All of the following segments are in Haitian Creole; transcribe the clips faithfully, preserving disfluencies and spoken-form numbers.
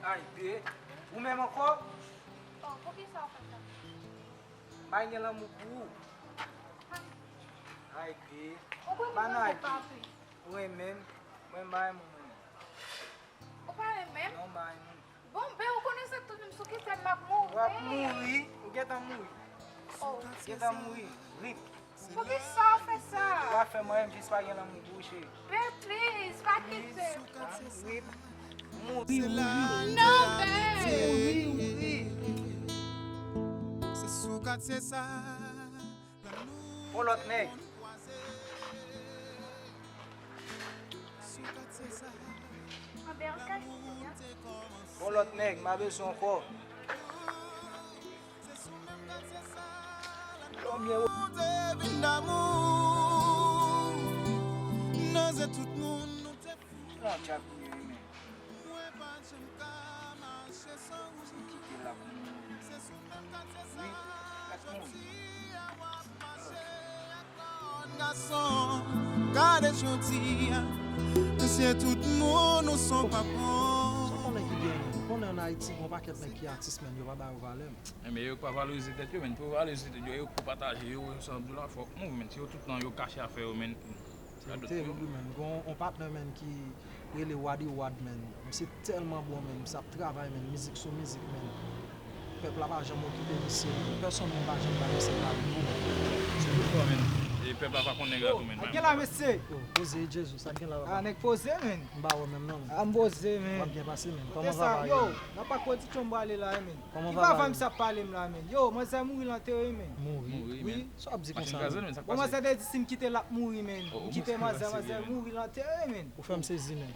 Ay, be. Ou menm ankò? Oh, poukisa w fè sa? M pa gen lanmou pou ou. Ay, be. Ou konn pa nan ay, be. Ou renmen m? Mwen, m pa renmen w menm. Ou pa renmen m? Non, m pa renmen w. Bon, be, ou konnen se tout moun sou ki sèn m ap mouri. W ap mouri. Ou gentan mouri. Oh. Gentan mouri. Rip. Poukisa w fè sa? Ou pa fè m anyen, m jis pa gen lanmou pou ou, cheri. Be, please, pa kite m. Rip. Mouri, mouri. Non, be. Mouri, mouri. Se sou katye sa. Yon lòt nèg. Yon lòt nèg, m pa bezwen ankò. Konbyen ou te vin damou nan zye tout moun nou te fou. Yon djab li ye, men. Kite l ap mouri. Wi, l ap mouri. Gason, gade jodi a, mesye, tout moun ou son pa bon. Sa w konnen ki genyen? Ou konnen ann Ayiti, gen yon pakèt nèg ki atis, men yo pa ba yo valè, men. Enben, yo pa valorize tèt yo, men. Pou yo valorize tèt yo, yo pou pataje yo, sa m di w la, fòk mouri, men. Si yo tout tan yo kache afè yo, men. Se terib, wi, men. Gen yon patnè, men, ki rele Wadi Wad, men. Misye tèlman bon, men. Misye ap travay, men. Mizik sou mizik, men. Pèp la pa janm okipe misye, men. Pèsonn, men, pa janm ba misye valè, non, men. Se yon fwa, men. E pèp la pa konnen gras ou, men. Gen la, mesye. Oh, poze, Jezi, sa gen la, papa? Ah, nèg poze, men. M pa wè menm, non, men. Ah, m poze, men. W ap byen pase, men. Kòman travay yo? Nan pak pwodiksyon m prale la, men. Ki vava misye ap pale m la, men? Yo, manzè mouri l antere, men. Mouri? Mouri, men. Sa w ap di konsa, men? Bon, manzè te di si m kite l ap mouri, men. M kite manzè, manzè mouri l antere, men. Ou fè m sezi, men.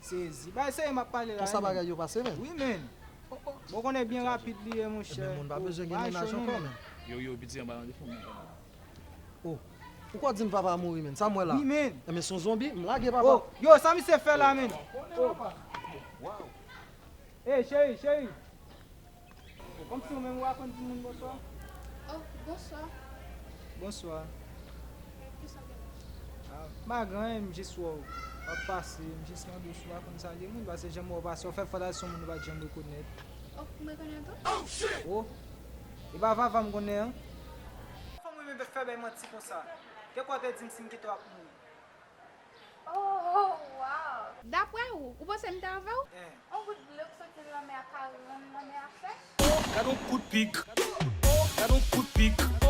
Sezi. Bay serye m ap pale la, men. Konsa bagay yo pase, men. Wi, men. Bon, konnen byen rapid li ye, monchè. Ebyen, moun pa bezwen gen mennaj ankò, men. Yo, yo, piti anba nan defo, men. Oh. Ou kwè w di m papa mouri, men? Sa m wè la? Wi, men. Ebyen, se yon zonbi, m lage papa. Oh, yo, sa misye fè la, men? Oh. Wow. Ey, cheri, cheri. Kòmsi ou menm ou pa konn di moun bonswa? Oh, bonswa. Bonswa. Kisa w gen la? Ah, m pa gen anyen, m jis wè w ap pase, m jis mande w si w pa konn salye moun, paske jan m wè w pase, w fè fòt a se yon moun ou pa t janm rekonèt. Oh, m rekonèt ou? Oh! E pa vava m konnen an? Fanm ou menm fè bay manti konsa. Te kwè w te di m si m kite w ap mouri. Oh, wow! Daprè ou, ou panse m te avè w? Eh. On gout dlo k soti nan lanmè a ka rann lanmè a sèch? Gad on kout pik. Gad on kout pik. Gad on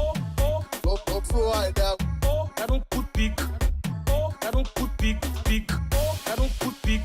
kout pik. Gad on kout pik. Pik. Gad on kout pik. Pik. Gad on kout pik.